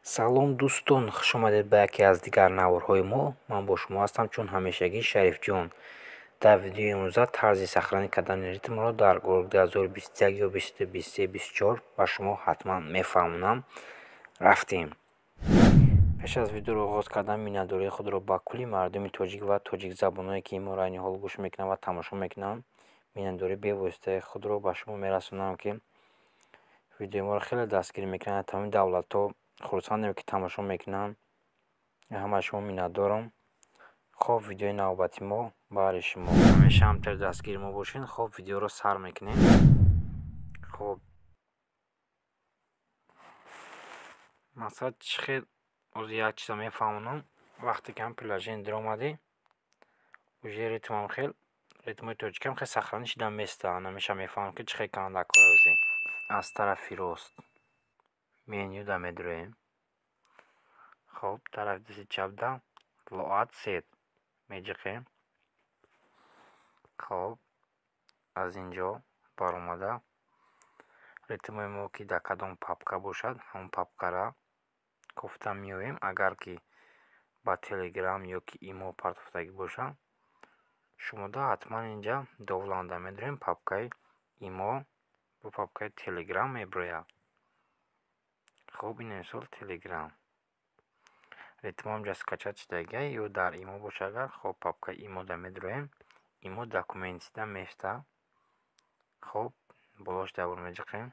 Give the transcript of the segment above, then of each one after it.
Салом, дӯстон, хушомадед ба яке аз дигар наворҳои мо. Ман бо шумо ҳастам, чун ҳамешагӣ, Шарифҷон. Дар видеои имрӯза тарзи сохранить кардани ритмро дар Город 2021 ё 22, 23, 24 ба шумо ҳатман мефаҳмонам. Рафтем. Пеш аз видеоро оғоз кардан миннатдории худро ба кулли мардуми тоҷик ва тоҷикзабоное, ки моро айни ҳол гӯш мекунанд ва тамошо мекунанд, миннатдории бевоситаи худро ба шумо мерасонам, ки видеои моро хеле дастгирӣ мекунанд. Тамоми давлатҳо хурсандем, ки тамошо мекунанд. Ҳамаи шумо миннатдорам. Хоб, видеои навбати мо баҳри шумо. Ҳамеша ҳамтар дастгири мо бошед. Хоб, видеоро сар мекунем. Хоб, мақсад чӣ хел, ҳозир як чиза мефаҳмонам. Вақте ки ҳам приложение даромадӣ, уже ритмам хел, ритмои тоҷикам хел сохранить шуда места. Ҳамеша мефаҳмам, ки чӣ хел кунанд кор. Ҳозир аз тарафи рост менюда медуроем. Хоб, тарафи дасти чапда Load Set меҷиқем. Хоб, аз ин ҷо баромада, ритмои мо ки дар кадом папка бошад, ҳамон папкара кофта меоем. Агар ки ба Телеграм ё ки Имо партофтагӣ бошад, шумода ҳатман инҷа довланда медурем, папкаи Имо бо папкаи Телеграм мебирояд. Хоб, ин мисол Телеграм ритмо инҷа скачать шудагия ё дар Имо бошад агар, хоб, папкаи Имода медуроем, Имо документида места. Хоб, болош давр меҷиқем.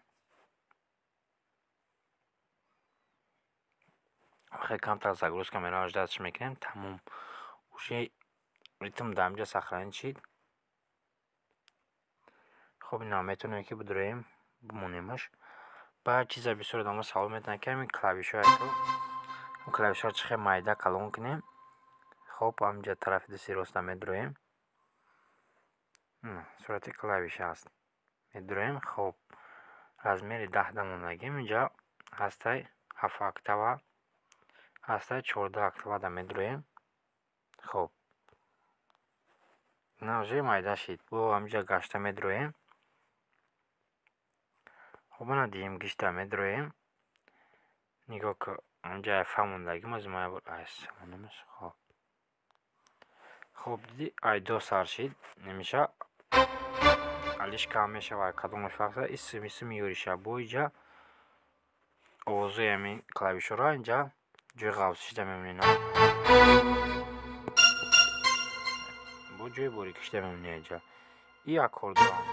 Хеле камтар загрузка меравад, ждать мекунем, тамом. Уже ритм дар инҷа сохранить шид. Хоб, ина метавонем, ки бидуроем, бимонемаш. Баъд чиза бисёр одамо савол метавонанд, ки ҳамин клавишҳое, клавишҳоро чӣ хел майда калон кунем. Хоб, ҳаминҷа тарафи дасти роста медуроем, сурати клавиша аст, медуроем. Хоб, размери 10-да мондагим, инҷа ҳастай ҳафт октава, ҳастай 14 октавада медуроем. Хоб, ина уже майда шид. Бо ҳаминҷа гашта медуроем. Хоб, ана дуюм гишта медуроем. Нигоҳ ку, ҳаминҷа айфа мондагим, аз ма айсонамаш. Хоб, хоб, диди, айдо сар шид, намеша алиш кам мешавад, кадомаш фарқ, исм исм ёриша. Бо иҷа овозои ҳамин клавишҳоро инҷа ҷои ғафсишида мемонед, бо ҷои борикишида мемонед инҷа. И аккордҳоам.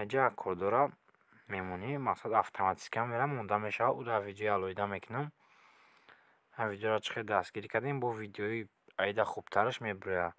Инҷа аккордҳоро мемонӣ, мақсад, автоматически мера монда мешавад. Ӯ дар видеои алоҳида мекунам. Ҳам видеоро чӣ хел дастгирӣ кардем, бо видеои айда хубтараш мебирояд.